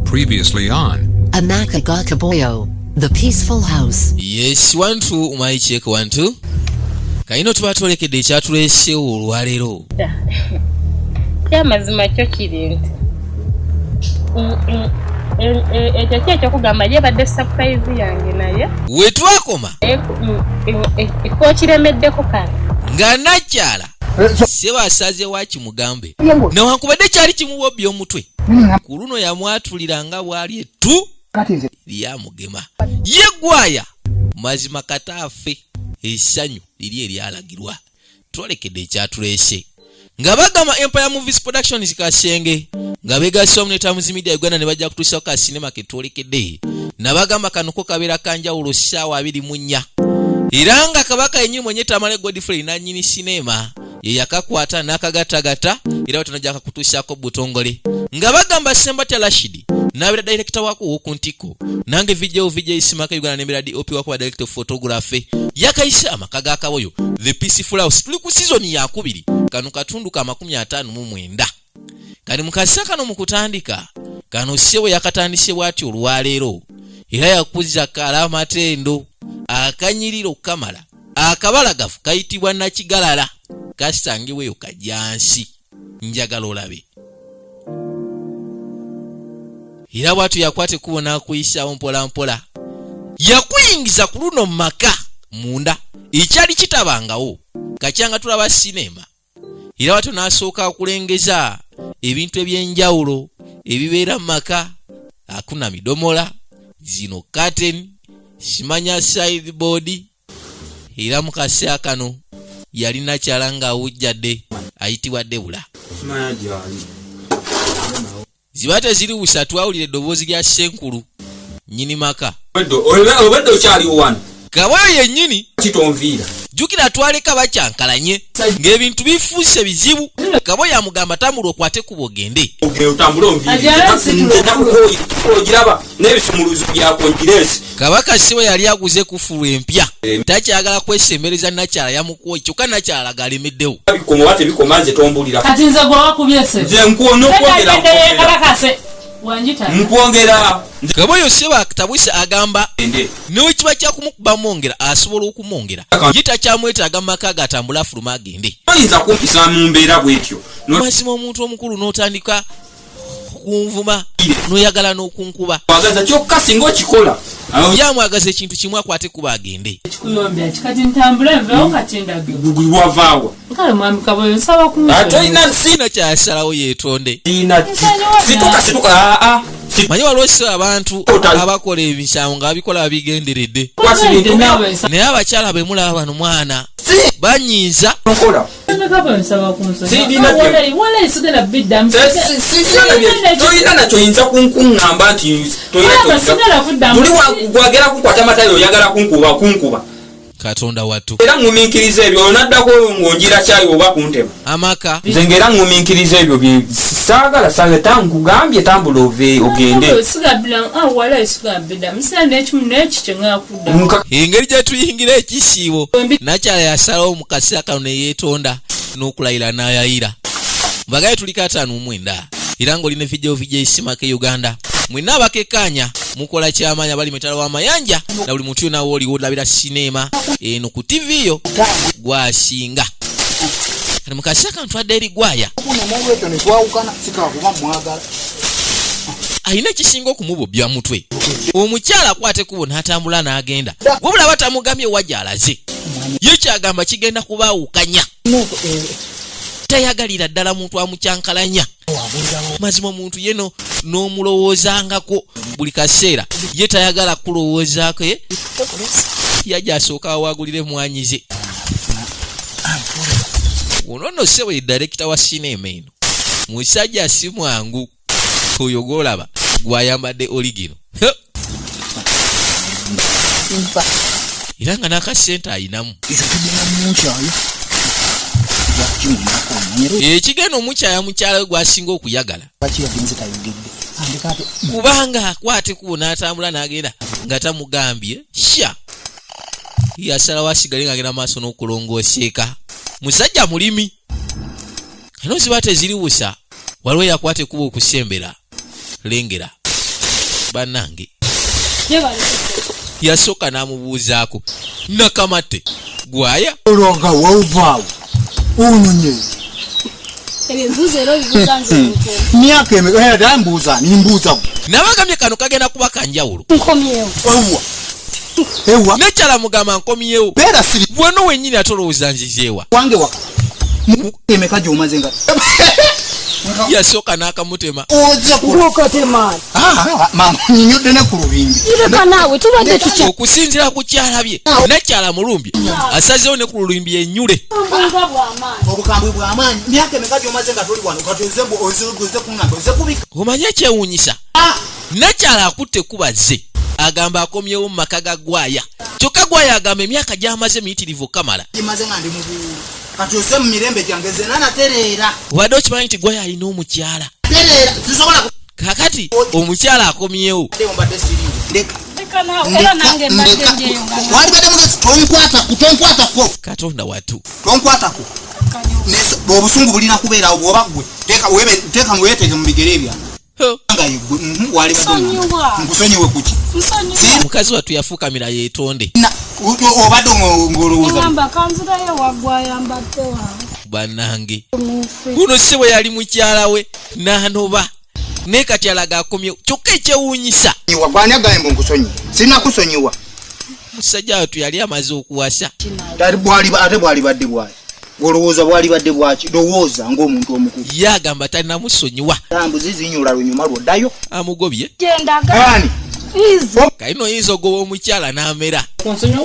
Previously on Amaka ga Kaboyo, The Peaceful House. Yes, one two, my check one two. Kayino tuba twolekedde ekyatuleesewo olwaleero. Kyamazima kyo kiri nti ekyo ki ekyokugamba yebadde surprise yange naye We twakoma kokiremeddeko kale nga nakyala seba asazeewo akimugambe newankubadde kyali kimuwobya omutwe ku luno yamwatulira nga bw'ali ettu lyamugema ye gwaya mazima kataafe essanyu liri eryalagirwa twolekedde ekyatuleese nga bagamba Empire Movies Productions Kasenge nga begasse wamu ne Times Media Uganda ne bajja kutuusaako ka sinema ke twolekedde nabagamba kano ko kabeera kanjawulo ssaawa 24 era nga kabaka yennyini mwenye Tamale Godfrey nannyini sinema ye yakakwata n'akagattagatta era batonajja kakutuusaako butongole nga bagamba Ssembatya Rashid n'abeera director wako ow'oku ntikko nange VJ VJ Simaka Uganda nembeera DOP wako wa director of photography yakayise amaka ga Kaboyo The Peaceful House tuli ku season yakubiri kano katundu ka 59 kati mu kaseera kano mu kutandika kano ssebo yakatandise bw'ati olwaleero era yakuza kalamatendo akanyiriro kamala akabalagavu kayitibwa Nakigalala kasangibwa eyo Kajjansi njagala olabe era bw'atyo yakwata ekkubo n'akuyisaawo mpola mpola yakuyingiza ku luno mu maka munda ekyali kitabangawo kakyanga tulaba sinema era bw'atyo n'asooka akulengeza ebintu eby'enjawulo ebibeera mu maka akuna midomola zino curtain simanya sideboard era mu kaseera kano yali nakyala ng'awujjadde ayitibwa Debula ziba teziri busa twawulira eddoboozi lya ssenkulu nnyini maka obadde okyaliwo wano Kaboyo yennyini kitonviira jjukira twaleka bakyankalanye ng'ebintu bifuuse bizibu Kaboyo amugamba tambula okwate kuba ogende otambule onviiregiraba n'ebisumuluzo byako ngireesi Kabaka siwe yali aguze kufulu empya takyagala kwesembereza nakyala yamukuwa kyokka nakyala galemeddewo bikoma oba tebikoma nze tombulira kati nze gwe wakubye ese nze nkwongera kabakase wanjita nkwongera Kaboyo seba tabwise agamba ende newe kiba kyakumukuba mwongera asobola okumwongera ye takyamwetaaga mu maka gatambula afuluma agende toyinza kumpisa mu mbeera bwetyo mazima omuntu omukulu n'otandika kunvuma n'oyagala n'okunkuba agaza kyokka singa okikola yamwagaza ekintu kimu akwate kuba agende kikuyombya kati ntambule nveewo kati ndage wavaawa kale mwami Kaboyo nsaba tolina sina kyasalawo yeetonde situka situka aa manyi waliwo si abantu abakola emisango nga babikola babigenderedde naye abakyala be mulaba bano mwana banyiiza tolina nakyoyinza kunkuŋŋamba nti tolina gwagera kukwata matayi oyagala kunkuba kunkuba Katonda wattu era ŋŋumiikiriza ebyo onaddako ng'onjira kyayi oba kuntema amaka nze ng'era ŋŋumiikiriza ebyo bye saagala saagala nkugambye tambula ove ogende engeri gye tuyingira ekisiibo nakyala yasalawo mu kaseera kano ne yeetonda n'okulayira n'ayayira mbagaye tuliko 59 era ng'oli ne video VJ Simaka Uganda mwenna abakekkaanya mukola kyamaanyi abali mitala w'amayanja na buli muntu yonna wooliwo olabira sinema eno ku TV yo gwasinga kati mu kaseera kano twadde eri gwaya alina ekisinga okumubobya mutwe omukyala akwate kubo n'atambula n'agenda wabula batamugambye wa gy'alaze ye kyagamba kigenda kubaawukanya tayagalira ddala muntu amukyankalanya mazima omuntu ye n'omulowoozangako buli kaseera ye tayagala kulowoozaako yajja asooka awagulire mwanyi ze ono nno ssebo ye director wa sinema eno musajja si mwangu oyo gw'olaba gwayambadde oligino era nga n'akasente ayinamu ekigenda omukyaya mukyala we gwasinga okuyagala kubanga akwate kubo n'atambula n'agenda nga tamugambye sha yasalawo asigale ng'agenda maaso n'okulongooseeka musajja mulimi kano ziba teziri busa waliwo yakwata ekkubo okusembera lengera Bannange yasooka n'amubuuzaako Nakamate gwaya olonga wovaawo ononye ebibuuzo era obibuuza nze myaka emeka mbuuza nimbuuza nabagambye kano kagenda kuba kanjawulo nkomyewo owa ewa nekyala mugamba nkomyewo beera siri wano wennyini atolowooza nzizeewa wange waka emeka gy'omaze nga yasooka n'akamutema gwokatemani mama nyinyodde ne ku lubimbi ireka naawe tubadde tutya okusinziira ku kyalabye nakyala mulumbi asazeewo ne ku lulumbi ennyule obunga bw'amaanyi obukambwe bw'amaanyi myaka emeka gy'omaze nga toli wano kati oze oze kuŋŋamba oze kubika omanye ekyewuunyisa nakyala akutte kuba zze agamba akomyewo mu maka ga Gwaya kyokka Gwaya agamba emyaka gy'amaze miyitirivu kamala gimaze nga ndi mu kati oze mu mirembe gyange nze nanatereera obadde okimanyi nti Gwaya alina omukyala tereera sisobola kakati omukyala akomyewo kuddeyo mbadde siriiwo ndeka leka naawe era nange mbadde njeyo nga walibadde mugezi tonkwatako tonkwatako Katonda watu tonkwatako obusungu bulina kubeerawo bw'oba ggwe teeka weeteeke mu bigere byange nga yeggwe walibadde Nsonyiwa. nkusonyiwe kuki nsonyiwa mukazi wattu yafukamira yeetonde obadde ng'olowooza ngamba kanzirayo waggwaya mbadde wange bannange guno si bwe yali mukyala we n'anoba naye kati alaga akomyewo kyokka ekyewuunyisa gwani agambye mbu nkusonyiwe sirina kusonyiwa musajja wattu yali amaze okuwasa ate bwalibadde bwaki olowooza bwalibadde bwaki lowooza ng'omuntu omukulu ye agamba talinamusonyiwa tambuzi zinyula lunyuma lwoddayo amugobye gyendaga ani kalina oyinza ogoba omukyala n'amera kunsonyiwa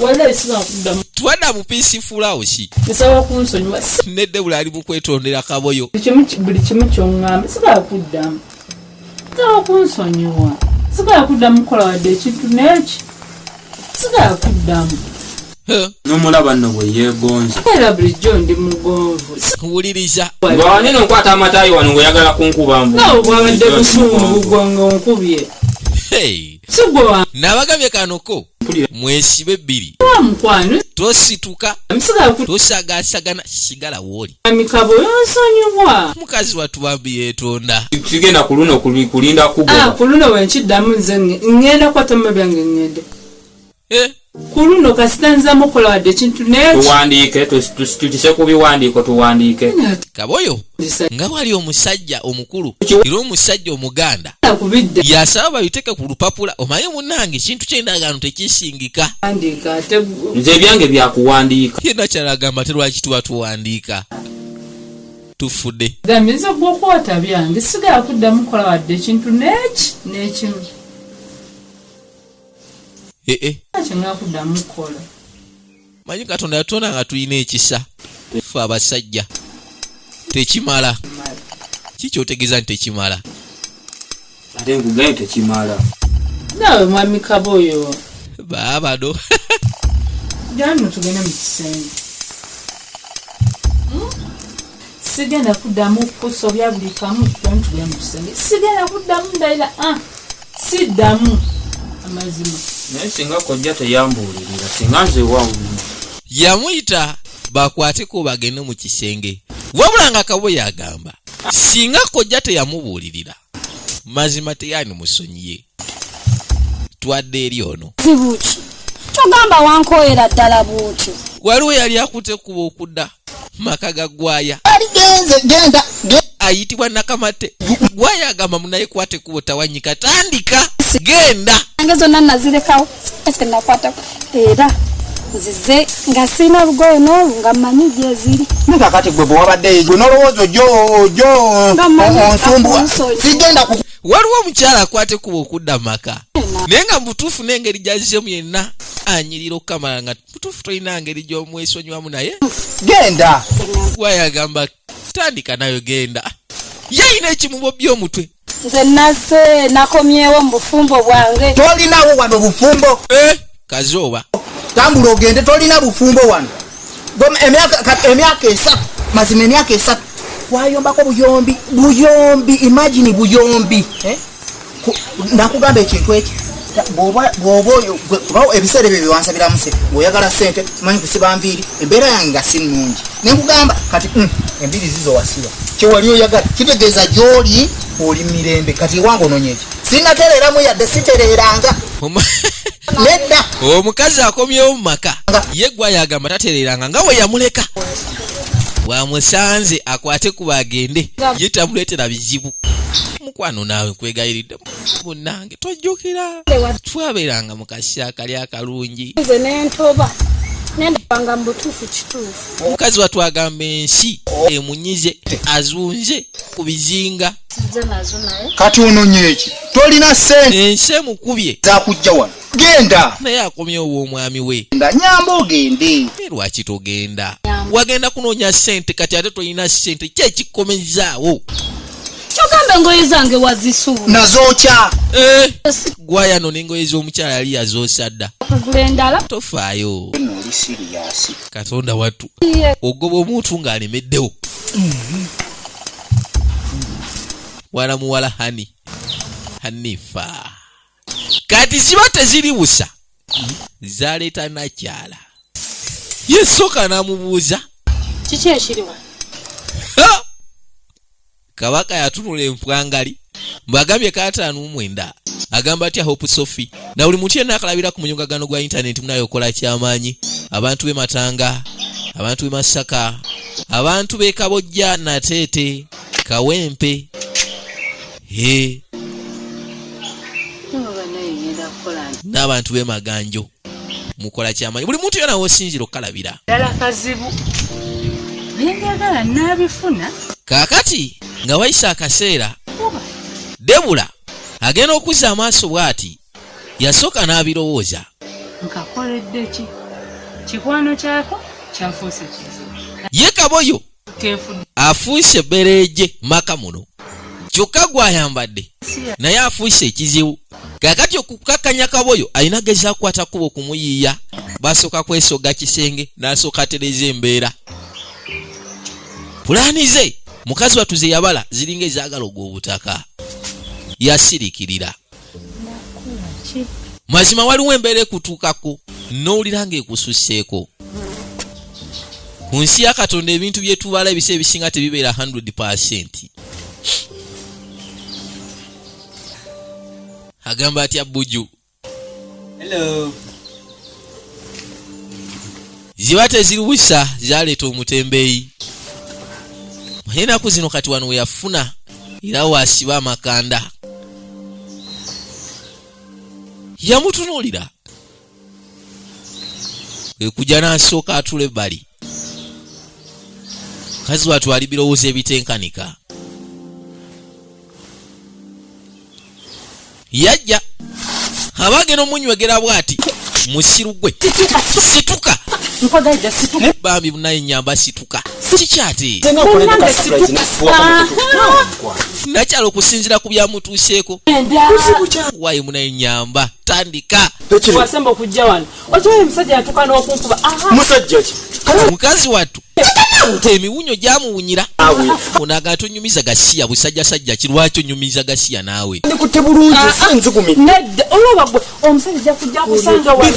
walayi siba kuddamu twadda mu peaceful house nsaba kunsonyiwa nedde buli ali mu kwetondera Kaboyo buli kimu kyoŋŋamba sigala kuddamu nsaba kunsonyiwa sigala kuddamu kukola wadde ekintu n'eki sigala kuddamu N'omulaba nno bwe yeegonza era bulijjo ndi mugonvu wuliriza nga wanene okwata amataayi wano ng'oyagala kunkuba mbu naawe bwabadde busungu gwe nga onkubye Hey. si gwe wa nabagambye kano ko mwesibe bbiri mukwano tosituka sigala tosagaasagana sigala wooli kuddamu Kaboyo nsonyiwa mukazi wattu bambi yeetonda sigenda ku luno kulinda kugoba ku luno bwe nkiddamu nze ŋŋenda kukwata mu byange ŋŋende Eh, ku luno kasita nzamu okukola wadde ekintu n'eki tuwandiike tutise ku biwandiiko tuwandiike Kaboyo nga bwali omusajja omukulu era omusajja omuganda kubidda yasaba babiteeke ku lupapula omanye munnange ekintu ky'endagaano tekisingika wandiika ate nze ebyange byakuwandiika ye nakyala agamba te lwaki tuba tuwandiika tufudde gambye nze gwokwata byange sigala kuddamu kukola wadde ekintu n'eki n'ekimu ee kye kuddamu kukola manyi Katonda yatutonda nga tulina ekisa ffe abasajja tekimala kikyotegeeza nti tekimala ate nkugambye tekimala naawe mwami Kaboyo baabano janno tugende mu kisenge sigenda kuddamu kusobya buli kamu tugende tugende mu kisenge sigenda kuddamu ndayira siddamu amazima naye singa kojja teyambuulirira singa nze wawu yamuyita bakwateko bagende mu kisenge wabula nga Kaboyo agamba singa kojja teyamubuulirira mazima teyani musonyiye twadde eri ono zibuki togamba wankoyera ddala bwotyo waliwo yali akutte kuba okudda maka ga Gwaya aligenze genda ayitibwa Nakamate Gwaya agamba munaye kwate kubo tawanyika tandika genda nange zonna nazirekawo tenakwatako era nzize nga sirina lugoye n'olu nga mmanyi gyeziri kakati gwe bwewabadde gwe n'olowooza ojo ojo Nga mmanyi onsumbuwa nsonyiwa. sigenda ku waliwo omukyala akwate kuba okudda maka naye nga mubutuufu n'engeri gy'azzemu yenna anyirira okukamala nga mutuufu tolina ngeri gy'omwesonyiwamu naye genda Gwaya agamba tandika nayo genda yayina ekimubobya omutwe nze nazze nakomyewo mu bufumbo bwange tolinawo wano bufumbo Eh, kazooba tambula ogende tolina bufumbo wano emyaka esatu mazima emyaka esatu wayombako buyombi buyombi imagine buyombi eh? Nakugamba ekintu eki bw'oba oyo kuba ebiseera ebyo byewansabiramu se ng'oyagala sente simanyi kusiba nviiri embeera yange nga si nnungi nenkugamba kati enviiri zizo wasiba kyewali oyagala kitegeeza gy'oli oli mirembe kati ewange onoonya eki Sinatereeramu yadde sitereeranga. Nedda. Omukazi akomyewo mu maka. Ye gwa yagamba tatereeranga nga bwe yamuleka. Bwamusanze akwate ku bagende. Ye tamuleetera bizibu. Mukwano naawe nkwegayiridde munnange tojjukira. Twabeeranga mu kasya akali akalungi. Nze n'entoba. Nendabanga mu butuufu kituufu. Omukazi watwagamba ensi emunyize azunze ku bizinga. Kati ononye eki? Tolina ssente. Ensi emukubye. Zakujja wano. Genda. Naye akomyewo omwami we. Nyamba ogende. Lwaki togenda? Wagenda kunoonya ssente kati ate tolina ssente. Ki ekikomezaawo? Kyogamba engoye zange wazisuula. Nazookya. Gwayano n'engoye z'omukyala yali yazoosa dda. Kugula endala. Tofaayo. Katonda wattu. Ogoba omuntu ng'alemeddewo. Wala muwala hani. Hanifa. Kati ziba teziri busa. Zaleeta nakyala. Yesooka n'amubuuza. Kiki ekiriwa? Kabaka yatunula empwangali. Mbagambye 59. Agamba atya Hope Sophie. Na buli muntu yenna akalabira ku munyungagano gwa internet munayo okola kyamaanyi. Abantu b'e Matanga, abantu b'e Masaka, abantu b'e Kabojja, Nateete, Kawempe. He. N'abantu b'e Maganjo. Mukola kyamaanyi. Buli muntu yenna w'osinzira okukalabira. Ddala kazibu. Byenjagala nnaabifuna. Kaakati nga wayise akaseera, Debula agenda okuzza amaaso bw'ati yasooka n'abirowooza. Nkakoledde ki? Kikwano kyako kyafuuse kizibu. Ye Kaboyo afuuse bbereeje maka muno. Kyokka gw'ayambadde naye afuuse ekizibu. Kaakati okukakkanya Kaboyo alina gezaako kukwata kkubo okumuyiiya. Basooka kwesogga kisenge n'asooka atereeza embeera. Pulaani ze mukazi wattu ze yabala ziringa ezaagala ogw'obutaka. Yasirikirira. Mazima waliwo embeera ekutuukako n'owulira ng'ekususseeko. Ku nsi ya Katonda ebintu bye tubala ebiseera ebisinga tebibeera 100%. Agamba atya Buju? Hello. Ziba teziri busa zaleeta omutembeeyi. Naye ennaku zino kati wano we yafuna era waasiba amakanda. Yamutunuulira. Kwe kujja n'asooka atula ebbali. Mukazi wattu ali birowoozo ebitenkanika. Yajja aba agenda omunywegera bw'ati musiru gwe. Situka. Bambi munaye nnyamba situka. Kikyate. Nakyala okusinziira ku byamutuuseeko. Waayi munaye nnyamba tandika. Wasemba okujja wano. Okimanyi omusajja yatuuka n'okunkuba. Musajja ki? Mukazi wattu emiwunyo gyamuwunyira. Ono agamba tonyumiza gasiya busajjasajja ki lwaki onyumiza gasiya naawe? Ndikutte bulungi nzigumidde. Nedda olaba gwe omusajja ajja kujja akusanga wano.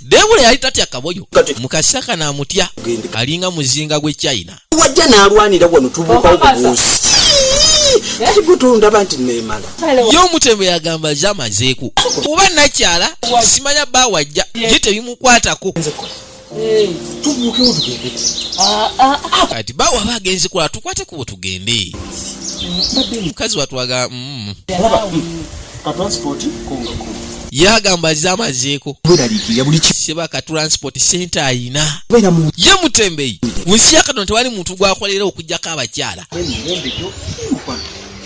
Debula yali tatya Kaboyo. Mukasaka n'amutya alinga muzinga gw'e China. Wajja n'alwanira wano tubuukawo bubuusi. Kati gwe tondaba nti neemala. Ye omutembe yagamba zamazeeko. Oba nakyala simanya bba wajja ye tebimukwatako. Tubuukewo tugende. Kati bba waba agenze kola tukwate kubo tugende. Mukazi watwaga yagamba zamazeeko. Seba ka transport center ayina. Ye mutembeyi. Mu nsi ya Katonda tewali muntu gw'akolera okuggyako abakyala.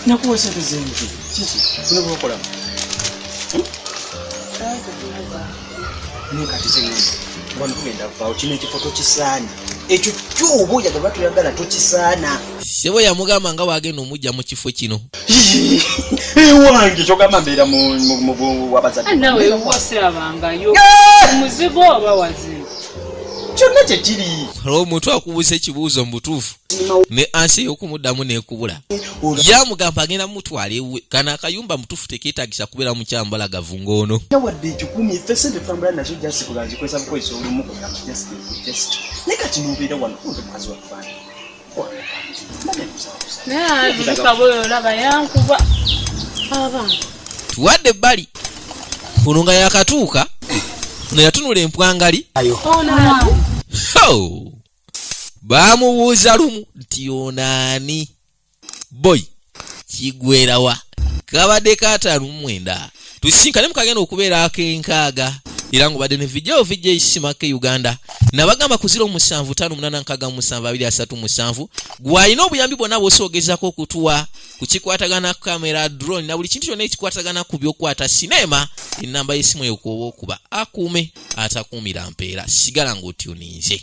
Nakuwa ssente zengi. Kiki? Buno bw'okola. Naye kati kyengenda. Wano tugenda kuvaawo kino ekifo tokisaana. Ekyo kyo oba oyagala oba toyagala tokisaana. Ssebo yamugamba nga bw'agenda omujja mu kifo kino. Ewange kyogamba mbeera mu wabazadde. Nawe wasirabangayo. Omuzigo oba wazibu. Kyonna kye kiri. Olwo omuntu akubuuza ekibuuzo mu butuufu ne ansi ey'okumuddamu n'ekubula. Yamugamba agenda mutwala ewuwe. Kano akayumba mutuufu tekeetaagisa kubeera mukyambalagavu ng'ono. Wadde ekikumi ffe ssente tutambula nazo just kugamba nzikozesa bukozesa olumu kugamba just just. Naye kati n'obeera wano omuntu mukazi waffe. Naye Kaboyo olaba yankuba. Abaana. Tuwadde ebbali ono nga yakatuuka, ono yatunula empwangali. Ono. Ho! Baamubuuza lumu nti onaani boy kigwerawa. Kabadde ka 59, tusinkane mukagenda okubeera ak'enkaaga, era ng'obadde ne vijeo vijja ekisimako e Uganda. Nabagamba ku 0758672337, gwalina obuyambi bwonna bw'osoogezako okutuwa ku kikwatagana kamera, drone na buli kintu kyonna ekikwatagana ku byokwata sinema. Enamba y'essimu eyo kwoba okuba akuume atakuumira mpeera. Sigala ng'otuninze.